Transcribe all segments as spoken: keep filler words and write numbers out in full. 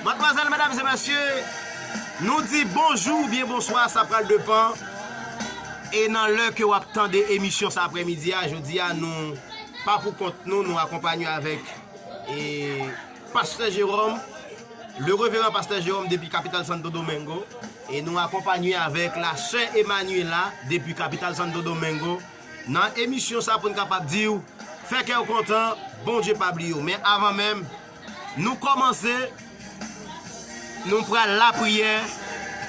Madmwazèl, medam e mesye, nou di bonjou oubyen bonswa, sa pral depann. E nan lè ke w ap tande emisyon sa aprèmidi a, jodi a, nou pa pou kont nou, nou akonpanye avèk, e, Pastè Jewòm, le reveran Pastè Jewòm depi kapital Santo Domingo. E nou akonpanye avèk la sè Emmanuela depi kapital Santo Domingo. Nan emisyon sa pou n kapab di w, fè kè w kontan, Bondye pa bliye w. Men avan menm, nou kòmanse, nou pral lapriyè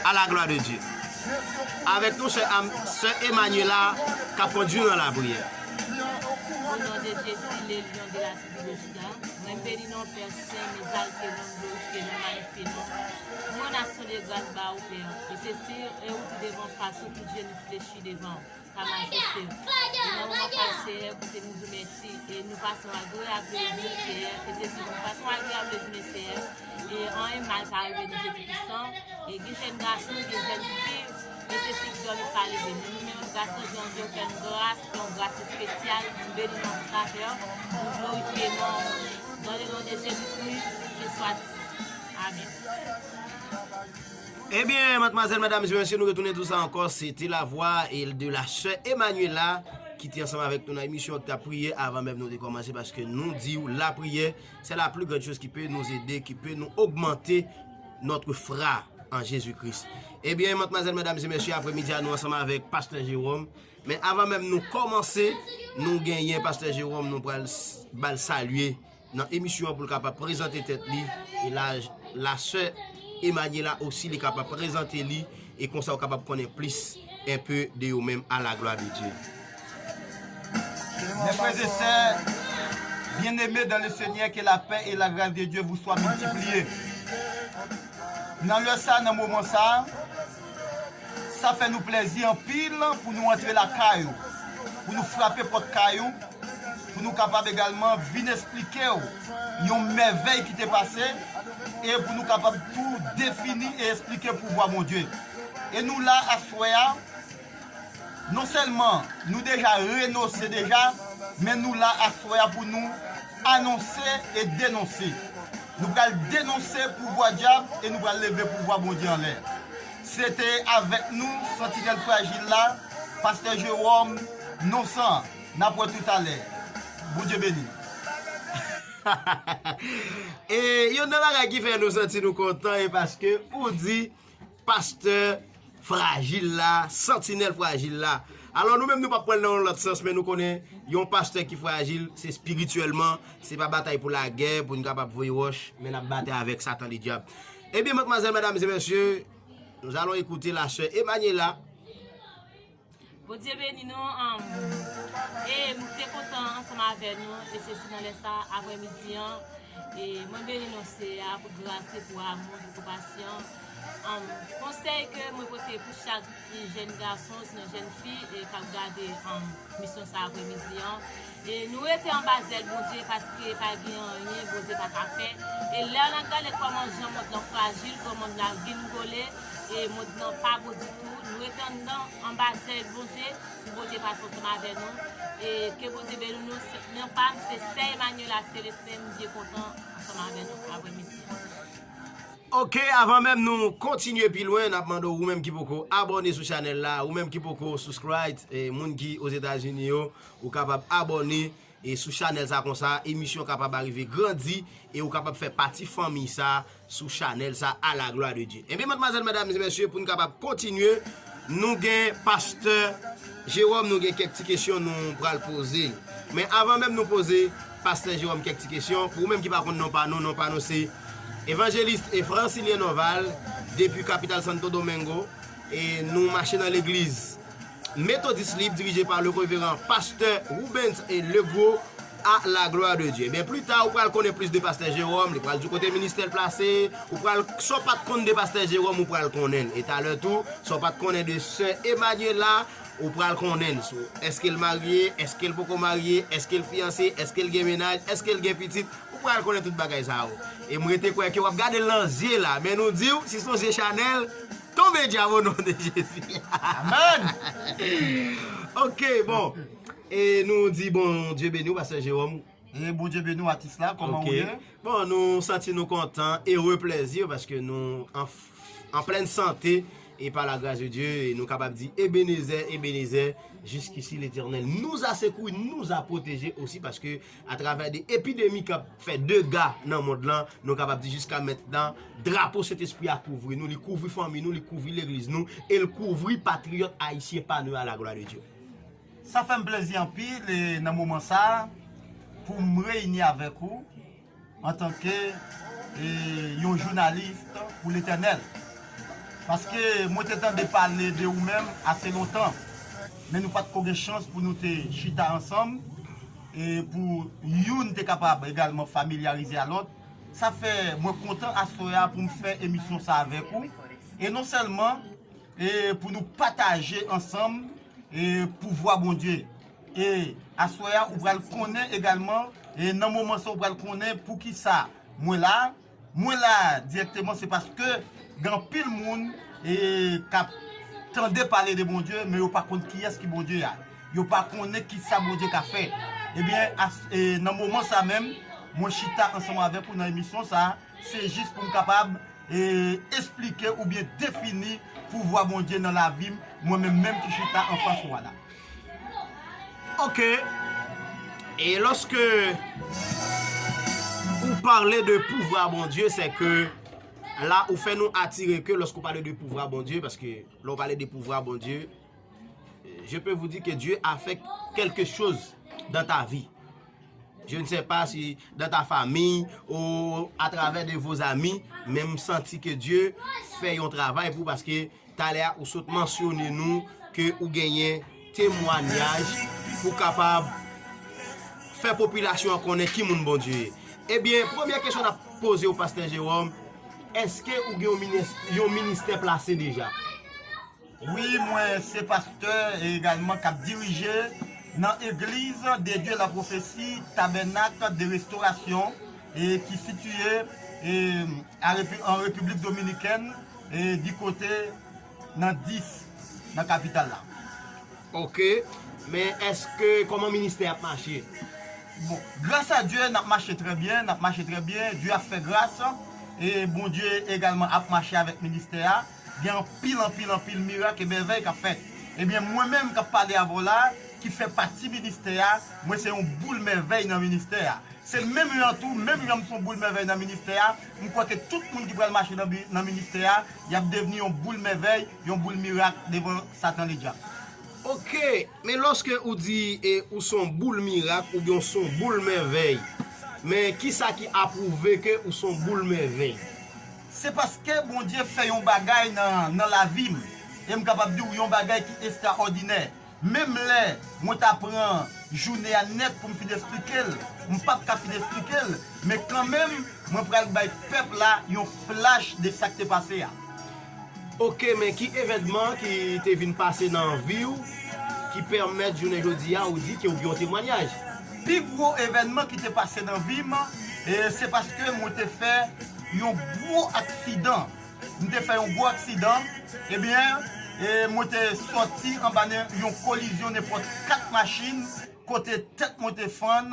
à la gloire de Dieu. Avèk nou, sè Am-, sè Emmanuela k ap kondui nou nan lapriyè. Au nom de Jésus, le lion de la tribu de Juda, mwen beni non Pè Sen, m egzalte non, m glorifye non, m magnifye non. Mwen aksyon de gras ba ou, Pè. E se si, e ou di devan fas ou, tout je nou flechi devan ou. Pa majeste. E nan moman sa, Seyè, kote nou di w mèsi, e nou pase yon agreyab dezoumen, Seyè, e se si nou pase yon agreyab dezoumen, Seyè, e anyen mal pa rive nou, Jezi Pisan, e gen jèn gason, gen jèn fi, e se si ki dòmi pa leve. Men nou menm, gason Jan, Dye fè n gras, fè yon gras espesyal, nou beni non sa, Pè, nou glorifye non, dans le nom de Jésus-Christ, que soit dit. Amen. Ebyen, madmwazèl, medam e mesye, nou retounen tou sa ankò. Se te la vwa e de la sè Emmanuela ki te ansanm avèk nou nan emisyon an, ki t ap priye avan menm nou te kòmanse, paske nou di w, lapriyè, c'est la plus grande chose qui peut nous aider, qui peut nous augmenter notre foi en Jésus-Christ. Ebyen, madmwazèl, medam e mesye, aprèmidi a, nou ansanm avèk Pastè Jewòm. Men avan menm nou kòmanse, nou genyen Pastè Jewòm, nou pral s-, ba l salye nan emisyon an pou l kapab prezante tèt li. E la, la sè Emmanuela osi, li kapab prezante li, e konsa w kapab konnen plis un peu de yo menm, à la gloire de Dieu. Mes frères et sœurs bien-aimés dans le Seigneur, que la paix et la grâce de Dieu vous soient multipliées. Nan lè sa, nan moman sa, sa fè nou plèzi anpil pou nou antre lakay ou, pou nou frape pòt kay ou, pou nou kapab egalman vin esplike w yon mèvèy ki te pase, e pou nou kapab tou defini e esplike pouvwa Bondye. E nou la aswè a, non sèlman nou deja renonse deja, men nou la aswè a pou nou anonse e denonse. Nou pral denonse pouvwa dyab e nou pral leve pouvwa Bondye anlè. Se te avèk nou, Santinèl Frajil la, Pastè Jewòm, non san, n ap wè toutalè. Bondye beni nou. E youn nan bagay ki fè nou santi nou kontan, e paske ou di Pastè Frajil la, Santinèl Frajil la. Alò, nou menm, nou p ap pran l nan yon lòt sans, men nou konnen yon pastè ki frajil, se espirityèlman, se pa batay pou lagè, pou n kapab voye wòch, men n ap batay avèk Satan Ledyab. Ebyen, madmwazèl, medam e mesye, nous allons écouter la sœur Emmanuela. Bondye beni nou. Anm, e m te kontan ansanm avè nou, e se si nan lè sa, aprèmidi an, e mwen beni non Seyè a pou gras li, pou amou, pou konpasyon. Anm, konsèy ke mwen pote pou chak jèn gason, sinon jèn fi, e k ap gade, anm, misyon sa aprèmidi an. E nou rete anba zèl Bondye, paske pa gen anyen Bondye pa ka fè. E lè n ap gade kòman jan mond lan frajil, kòman mond lan vin gole, e mond lan pa bon ditou, nou rete anndan, anba zèl Bondye, pou Bondye pase ansanm avè nou. E ke Bondye beni nou. Se, non pa m, se sè Emmanuela Célestin, m byen kontan ansanm avè nou aprèmidi an. Ok, avan menm nou kontinye pi lwen, n ap mande w, ou menm ki poko abòne sou chanèl la, ou menm ki poko subscribe, e moun ki Ozetazini yo, ou kapab abòne, e sou chanèl sa, konsa emisyon kapab arive grandi, e ou kapab fè pati fanmi sa sou chanèl sa, à la gloire de Dieu. Ebyen, madmwazèl, medam e mesye, pou n kapab kontinye, nou gen Pastè Jewòm, nou gen kèk ti kesyon nou pral poze l. Men avan menm nou poze Pastè Jewòm kèk ti kesyon, pou ou menm ki pa konn non pa nou, non pa nou se Evanjelis e Francilien Norval, depi kapital Santo Domingo, e nou mache nan legliz Metodis Lib, dirije pa le reveran Pastè Rubens e Legros, à la gloire de Dieu. Ebyen, pli ta, ou pral konnen plis de Pastè Jewòm, li pral di w kote ministè l plase, ou pral, sa w pa t konn de Pastè Jewòm, ou pral konnen l. E talè tou, sa w pa t konnen de sè Emmanuela, ou pral konnen l. So, èske l marye, èske l poko marye, èske l fiyanse, èske l gen mennaj, èske l gen pitit, ou pral konnen tout bagay sa yo. E m rete kwè ke w ap gade l nan zye la, men nou di w, si se yon zye chanèl, tonbe dyab o non de Jezi. Amèn. Ok, bon. E nou di Bondye beni w, Pastè Jewòm. E Bondye beni w, atis la, kòman ou ye? Bon, nou santi nou kontan, ere, plèzi, paske nou an, an plèn sante, e pa la gras de Dye, e nou kapab di Ebenezè, Ebenezè, jiskisi Letènèl nous a secourus, nous a protégés osi, paske atravè de epidemi k ap fè dega nan mond lan, nou kapab di jiska mentnan, drapo Sentespri a kouvri nou, li kouvri fanmi nou, li kouvri legliz nou, e l kouvri patriyòt ayisyen pa nou a la glwa de Dye. Sa fè m plezi anpil e nan moman sa a pou m reyini avèk ou antanke e, yon jounalis pou Letènèl. Paske mwen te tande pale de ou menm ase lontan, men nou pa t ko gen chans pou nou te chita ansanm e pou youn te kapab egalman familyarize a lòt. Sa fè mwen kontan aswè a pou m fè emisyon sa avèk ou. E non sèlman e pou nou pataje ansanm e pouvwa Bondye. E aswè a, ou pral konnen egalman, e nan moman sa, ou pral konnen poukisa mwen la. Mwen la dirèkteman, se paske gen anpil moun e k ap tande pale de Bondye, men yo pa konn kiyès ki Bondye a. Yo pa konnen kisa Bondye ka fè. Ebyen, as, e, nan moman sa menm, mwen chita ansanm avèk ou nan emisyon sa, se jis pou m kapab e, esplike oubyen defini pouvwa Bondye nan lavi m, mwen menm menm ki chita anfas ou a la. Ok. E lòske ou pale de pouvwa Bondye, se ke la ou fè nou atire ke lòske ou pale de pouvwa Bondye, paske lè ou pale de pouvwa Bondye, je peux vous dire que Dieu a fait quelque chose dans ta vie. Je ne sais pas si dans ta famille ou à travers de vos amis, men m santi ke Dye fè yon travay pou, paske talè a ou sot mansyone nou ke ou genyen temwanyaj pou kapab fè popilasyon an konnen ki moun Bondye ye. Ebyen, premye kesyon n ap poze w, Pastè Jerome, èske ou gen yon minis-, yon ministè plase deja? Wi, mwen se pastè e egalman k ap dirije nan Église de Dieu la Prophétie Tabernacle de Restauration e ki sitiye e a Repi-, an Repiblik Dominikèn e di kote nan dis nan kapital la. Ok, men èske, kòman ministè ap mache? Bon, gras a Dye, n ap mache trè byen, n ap mache trè byen, Dye ap fè gras, e Bondye egalman ap mache avèk ministè a. Gen anpil, anpil, anpil mirak e mèvèy k ap fèt. Ebyen, mwen menm k ap pale avè w la, ki fè pati ministè a, mwen se yon boul mèvèy nan ministè a. Se menm jan tou, menm jan m se yon boul mèvèy nan ministè a, m kwè ke tout moun ki pral mache nan bi-, nan ministè a, y ap devni yon boul mèvèy, yon boul mirak devan Satan Ledyab. Ok, men lòske ou di e, ou se yon boul mirak oubyen ou se yon boul mèvèy, men kisa ki apwouve ke ou se yon boul mèvèy? Se paske Bondye fè yon bagay nan, nan lavi m, e m kapab di w yon bagay ki estrawòdinè. Menm lè mwen ta pran jounen an nèt pou m fin esplike l, m p ap ka fin esplike l, men kanmenm, mwen pral bay pèp la yon flach de sa k te pase a. Ok, men ki evènman ki te vin pase nan vi w ki pèmèt jounen jodi a ou di ke ou gen yon temwanyaj? Pi gwo evènman ki te pase nan vi m, e, se paske mwen te fè yon gwo aksidan. M te fè yon gwo aksidan, ebyen, e, mwen te sòti anba nen yon kolizyon nenpòt kat machin, kote tèt mwen te fann,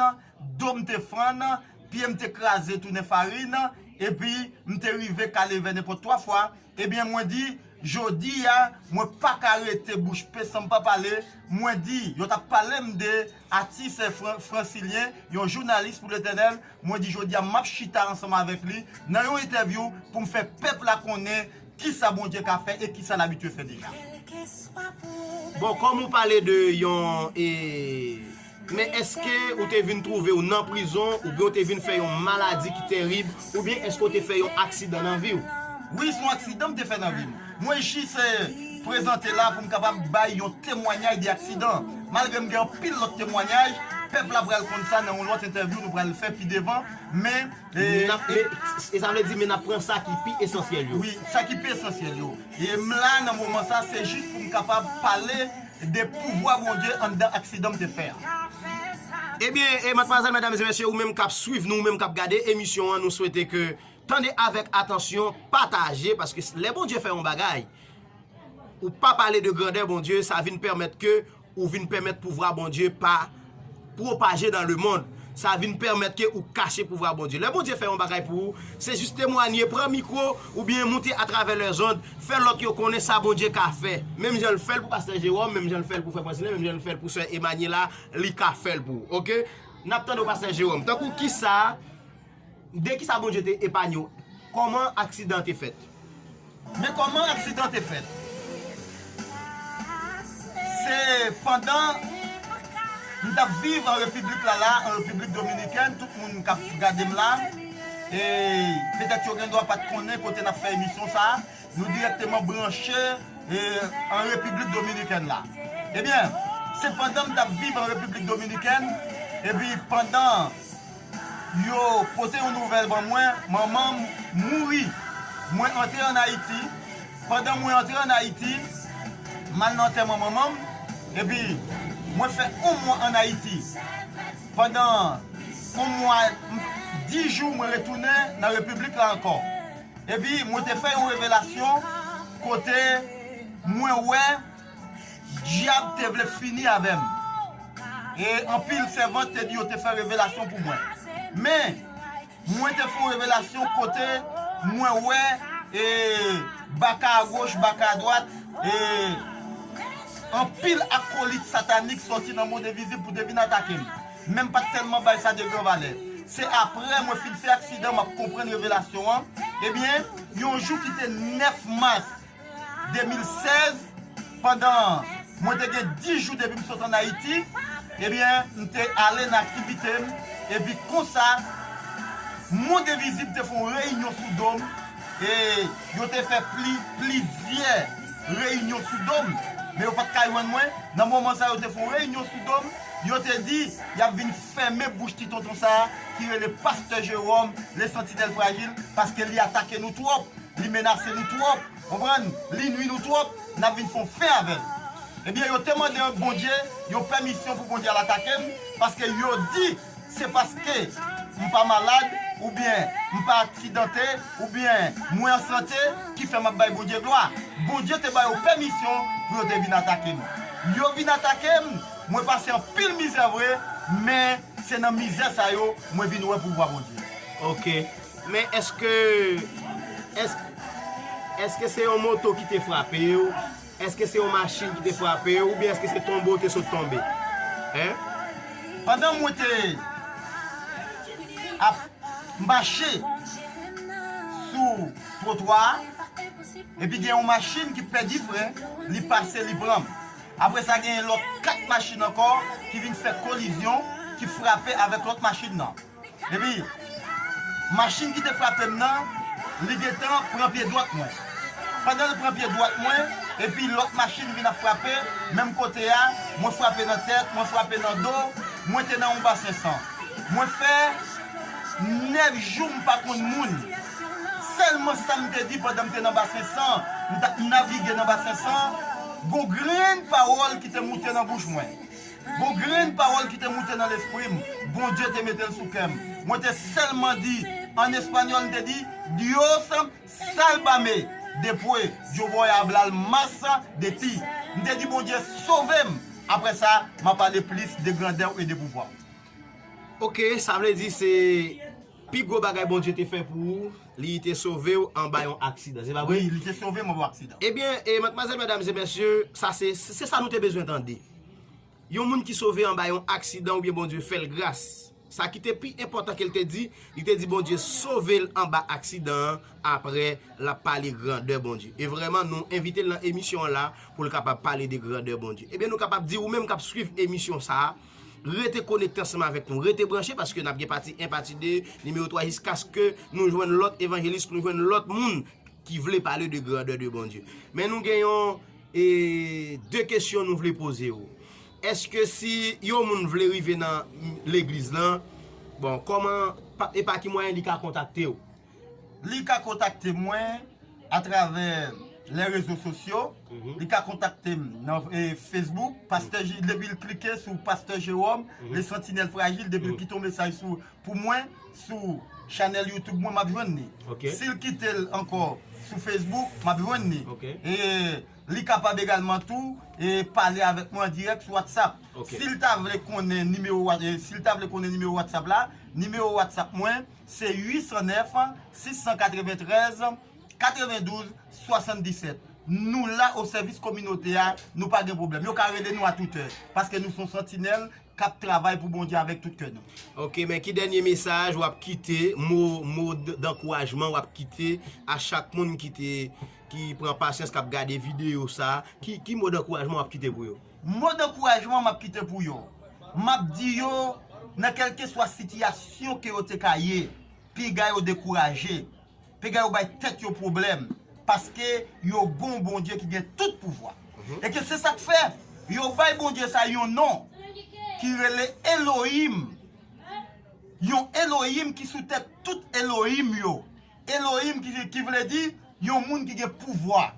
do m te fann, pye m te kraze tounen farin, epi m te rive kale vè nenpòt twa fwa. Ebyen, mwen di, jodi a, mwen pa ka rete bouch pe san m pa pale. Mwen di, yo t ap pale m de atis Fran-, Fransilyen, yon jounalis pou Letènèl. Mwen di, jodi a, m ap chita ansanm avèk li nan yon entèvyou pou m fè pèp la konnen kisa Bondye ka fè e kisa l abitye fè deja. Bon, kòm ou pale de yon, e, men èske ou te vin twouve w nan prizon, oubyen ou te vin fè yon maladi ki terib, oubyen èske ou te fè yon aksidan nan vi w? Wi, se yon aksidan m te fè nan vi m. Mwen jis, e, prezante la pou m kapab bay yon temwanyaj de aksidan. Malgre m gen anpil lòt temwanyaj, pèp la pral konn sa nan yon lòt entèvyou nou pral fè pi devan, men, e, n ap, e, e sa vle di, men n ap pran sa ki pi esansyèl yo. Wi, sa ki pi esansyèl yo. E m la nan moman sa, se jis pou m kapab pale de pouvwa Bondye anndan aksidan m te fè a. Ebyen, e madmwazèl, medam e mesye, ou menm k ap swiv nou, ou menm k ap gade emisyon an, nou swete ke tande avèk atansyon, pataje, paske lè Bondye fè yon bagay, ou pa pale de grandè Bondye, sa vin pèmèt ke ou vin pèmèt pouvwa Bondye pa pwopaje dans le monde. Sa vin pèmèt ke ou kache pouvwa Bondye. Lè Bondye fè yon bagay pou ou, se jis temwanye, pran mikwo, oubyen moute atravè lèzond, fè lòt yo konnen sa Bondye ka fè. Menm jan l fè l pou pastè Jewòm, menm jan l fè l pou frè Fransile, menm jan l fè l pou sè Emanyela, li ka fè l pou ou. Oke? N ap tande w, pastè Jewòm. Tankou kisa, de kisa Bondye te epanye w? Kòman aksidan te fèt? Men kòman aksidan te fèt? Se pandan m t ap viv an repiblik la la, an Repiblik Dominikèn, tout moun k ap gade m la, e petèt yo gen dwa pa t konnen kote n ap fè emisyon sa a, nou dirèkteman branche e, an Repiblik Dominikèn la. Ebyen, se pandan m t ap viv an Repiblik Dominikèn, epi pandan yo pote yon nouvèl ban mwen, manman m mouri. Mwen antre ann Ayiti. Pandan mwen antre ann Ayiti, m al nan antèman manman m, epi mwen fè yon mwa ann Ayiti. Pandan yon mwa, m- dis jou, mwen retounen nan repiblik la ankò. Epi mwen te fè yon revelasyon kote mwen wè dyab te vle fini avè m. E anpil sèvant te di yo te fè revelasyon pou mwen. Men, mwen te fè yon revelasyon kote mwen wè e baka agoch, baka adwat, e anpil akolit satanik sòti nan mond envizib pou te vin atake m. Men m pa t tèlman bay sa de gran valè. Se apre mwen fin fè aksidan, m ap konprann revelasyon an. Ebyen, yon jou ki te nèf mas de mil sèz, pandan mwen te gen dis jou depi m sot ann Ayiti, ebyen, m te ale nan aktivite m, epi konsa, mond envizib te fè yon reyinyon sou do m, e yo te fè pli, plizyè reyinyon sou do m, men yo pa t ka jwenn mwen. Nan moman sa, yo te fè yon reyinyon sou do m, yo te di y ap vin fèmen bouch ti tonton sa a ki rele pastè Jewòm, le santinèl frajil, paske li atake nou twòp, li menase nou twòp, konprann? Li nwi nou twòp, n ap vin fè yon fen avè l. Ebyen, yo te mande Bondye yon pèmisyon pou Bondye al atake m, paske yo di se paske m pa malad, oubyen m pa aksidante, oubyen mwen an sante, ki fè m ap bay Bondye glwa. Bondye te ba yo pèmisyon pou yo te vin atake m. Yo vin atake m, mwen pase anpil mizè vre, men se nan mizè sa yo mwen vin wè pouvwa Bondye. Oke. Men èske, èske, èske se yon moto ki te frape w? Èske se yon machin ki te frape w? Oubyen èske se tonbe w te sot tonbe? Hein? Pandan mwen te ap mache sou twotwa a, epi gen yon machin ki pèdi fren, li pase, li pran m. Apre sa, gen lòt kat machin ankò ki vin fè kolizyon, ki frape avèk lòt machin nan. Epi, machin ki te frape m nan, li gentan pran pye dwat mwen. Pandan l pran pye dwat mwen, epi lòt machin vin ap frape, menm kote a, mwen frape nan tèt, mwen frape nan do, mwen te nan yon basen san. Mwen fè nèf jou m pa konn moun. Sèlman sa m te di pandan m te nan basen san, m t ap navige nan basen san, gon grenn pawòl ki te moute nan bouch mwen. Gon grenn pawòl ki te moute nan lespri m, Bondye te mete l sou kè m. Mwen te sèlman di, an espanyòl, m te di, Dios, sálvame después, yo voy a hablar más de ti. M te di, Bondye, sove m. Apre sa, m a pale plis de grandè w e de pouvwa w. Oke, sa vle di se pi gwo bagay Bondye te fè pou ou, li te sove w anba yon aksidan. Se pa vre? Wi, li te sove m anba yon aksidan. Ebyen, e, madmwazèl, medam e mesye, sa se, se sa nou te bezwen tande. Yon moun ki sove anba yon aksidan oubyen Bondye fè l gras. Sa ki te pi enpòtan ke l te di, li te di Bondye sove l anba aksidan an, apre l ap pale grandè Bondye. E vrèman, nou envite l nan emisyon an la pou l kapab pale de grandè Bondye. Ebyen, nou kapab di ou menm k ap swiv emisyon sa a, rete konekte ansanm avèk nou, rete branche paske n ap gen pati en, pati de, nimewo twa, jiskaske nou jwenn lòt evanjelis, nou jwenn lòt moun ki vle pale de grandè de Bondye. Men nou gen yon, e, de kesyon nou vle poze w. Èske si yon moun vle rive nan legliz lan, bon, kòman, pa, e pa ki mwayen li ka kontakte w? Li ka kontakte mwen atravè lè rezo sosyo. Mhm. Li ka kontakte m nan, e, Facebook, Pastè J-, depi l klike sou Pastè Jewòm, Mhm. Le Santinèl Frajil, depi l Mhm. kite yon mesaj sou, pou mwen, sou chanèl YouTube mwen, m ap jwenn li. Ok. Si l kite l ankò sou Facebook, m ap jwenn li. Ok. E Li kapab egalman tou e pale avèk mwen an dirèk sou WhatsApp. Si l ta vle konnen nimewo Wha- e si l ta vle konnen nimewo WhatsApp la, nimewo WhatsApp mwen se uit san nèf, sis san katreventrèz, katrevendouz, swasanndisèt. Nou la o sèvis kominote a, nou pa gen pwoblèm. Yo ka rele nou a tout è, paske nou se yon santinèl k ap travay pou Bondye avèk tout kè nou. Ok, men ki dènye mesaj w ap kite, mo, mo d- dankourajman w ap kite a chak moun ki te ki pran pasyans, k ap gade videyo sa a? Ki, ki mo dankourajman w ap kite pou yo? Mo dankourajman m ap kite pou yo, m ap di yo, nan kèlkeswa sitiyasyon ke yo te ka ye, piga yo dekouraje, piga yo bay tèt yo pwoblèm, paske yo gon Bondye ki gen tout pouvwa. E ke se sa k fè yo bay Bondye sa yon non ki rele Elohim. Yon Elohim ki sou tèt tout Elohim yo. Elohim ki, ki vle di yon moun ki gen pouvwa.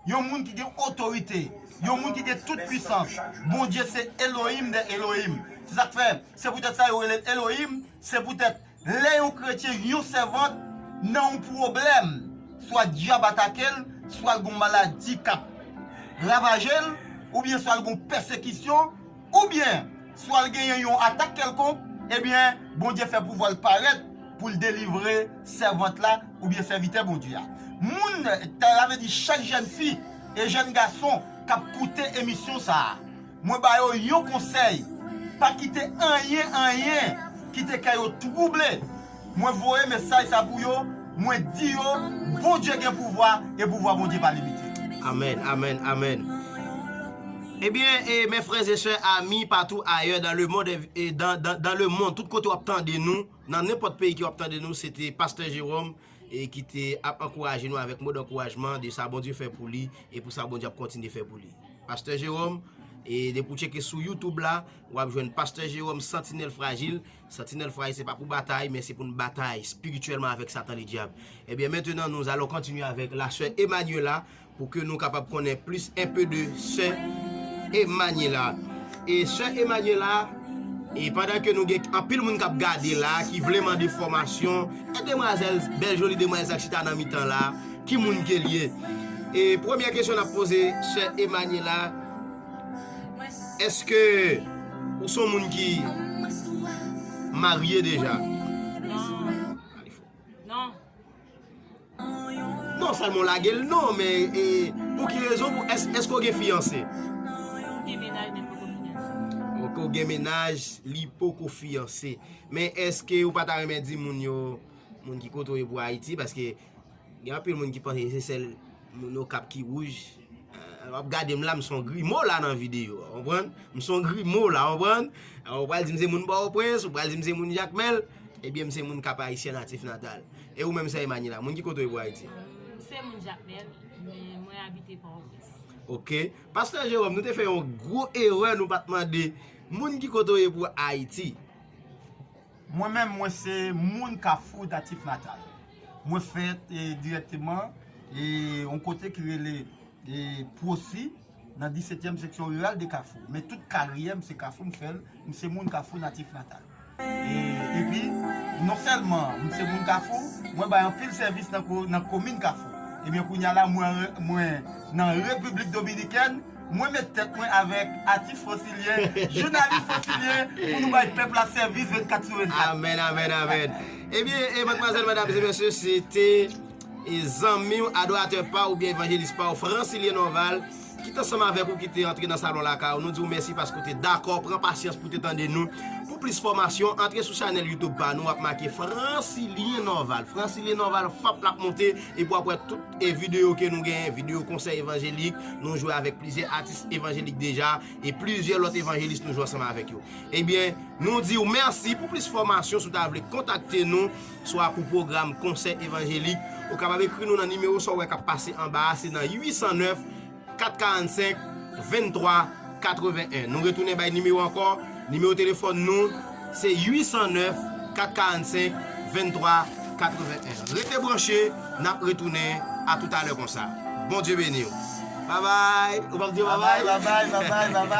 Yon moun ki gen otorite. Yon moun ki gen tout pwisans. Bondye se Elohim de Elohim. Se sa k fè, se poutèt sa yo rele l Elohim, se poutèt lè yon kretyen, yon sèvant nan yon pwoblèm, swa dyab atake l, swa l gon maladi k ap ravaje l, oubyen swa l gon pèsekisyon, oubyen swa l genyen yon atak kèlkonk, ebyen, Bondye fè pouvwa l parèt pou l delivre sèvant la oubyen sèvitè Bondye a. Moun, sa vle di chak jèn fi e jèn gason k ap koute emisyon sa a, mwen ba yo yon konsèy, pa kite anyen, anyen kite kè yo twouble. Mwen voye mesaj sa pou yo, mwen di yo, Bondye gen pouvwa, e pouvwa Bondye pa limite. Amèn, amèn, amèn. Ebyen, e, mes frères et sœurs, amis partout ailleurs dans le monde, e, dans, dans, dans le monde, tout kote w ap tande nou, nan nenpòt peyi ke w ap tande nou, se te Pastè Jerome, e ki te ap ankouraje nou avèk mo dankourajman de sa Bondye fè pou li e pou sa Bondye ap kontinye fè pou li. Pastè Jerome, e depi w tcheke sou YouTube la, w ap jwenn Pastè Jerome Santinèl Frajil. Santinèl Frajil se pa pou batay, men se pou n batay espirityèlman avèk Satan ledyab. Ebyen, maintenant, nous allons continuer avec la sœur Emmanuela, pou ke nou kapab konnen plis un peu de sè Emmanuela. E sè Emmanuela, e pandan ke nou gen anpil moun k ap gade la, ki vle mande fòmasyon, e demwazèl, bèl joli demwazèl sa k chita nan mitan la, ki moun ke l ye? E premyè kesyon n ap poze sè Emmanuela, èske ou se yon moun ki marye deja? Non. Non. Non sèlman w lage l non, men e, pou ki rezon, pou, èske w gen fiyanse? M gen mennaj, men m poko fiyanse. Ok, w gen mennaj, li poko fiyanse. Men èske ou pa ta renmen di moun yo, moun ki kote w ye pou Ayiti, paske gen anpil moun ki panse se sèl moun Okap ki wouj. Eh, w ap gade m la, m se yon grimo la nan videyo a, w konprann? M se yon grimo la, w konprann? Eh, ou pral di m se moun Pòtoprens, ou pral di m se moun Jakmèl, ebyen m se moun Kap Ayisyen natif natal. E ou menm sè Emmanuela, moun ki kote w ye pou Ayiti? M se moun Jakmèl, men mwen abite Pòtoprens. Ok. Pastè Jerome, nou te fè yon gwo erè, nou pa t mande moun ki kote w ye pou Ayiti. Mwen menm, mwen se moun Kafou natif natal. Mwen fèt e, dirèkteman e, yon kote ki rele e, Pwosi, nan disètyèm seksyon riral de Kafou. Men tout karyè m se Kafou m fè l, m se moun Kafou natif natal. E, epi, non sèlman m se moun Kafou, mwen bay anpil sèvis nan, ko, nan komin Kafou. Ebyen, kounye a la, mwen, mwen nan Repiblik Dominikèn, mwen met tèt mwen avèk atis Fransilyen, jounalis Fransilyen, pou nou bay pèp la sèvis vennkat sou vennkat. Amèn, amèn, amèn. Ebyen, e, madmwazèl, medam e mesye, se te e zanmi w, adoratè pa w oubyen evanjelis pa w, Fransilyen Norval, ki t ansanm avèk ou, ki te antre nan salon lakay ou. Nou di w mèsi paske w te dakò pran pasyans pou te tande nou. Pou plis fòmasyon, antre sou chanèl YouTube pa nou, w ap make Fransilyen Norval. Fransilyen Norval, fap l ap monte, epi w ap wè tout e videyo ke nou genyen, videyo konsèy evanjelik, nou jwe avèk plizyè atis evanjelik deja, e plizyè lòt evanjelis nou jwe ansanm avèk yo. Ebyen, nou di w mèsi. Pou plis fòmasyon, si w ta vle kontakte nou, swa pou pwogram konsèy evanjelik, ou kapab ekri nou nan nimewo sa w wè k ap pase anba a, se nan uit san nèf, kat karannsenk, venntwa, katrevenn en. Nou retounen bay nimewo ankò, nimewo telefòn nou, se uit san nèf, kat karannsenk, venntwa, katrevenn en. Rete branche, n ap retounen a toutalè konsa. Bondye beni w. Babay. Ou p ap di yo babay? Babay, babay, babay, babay.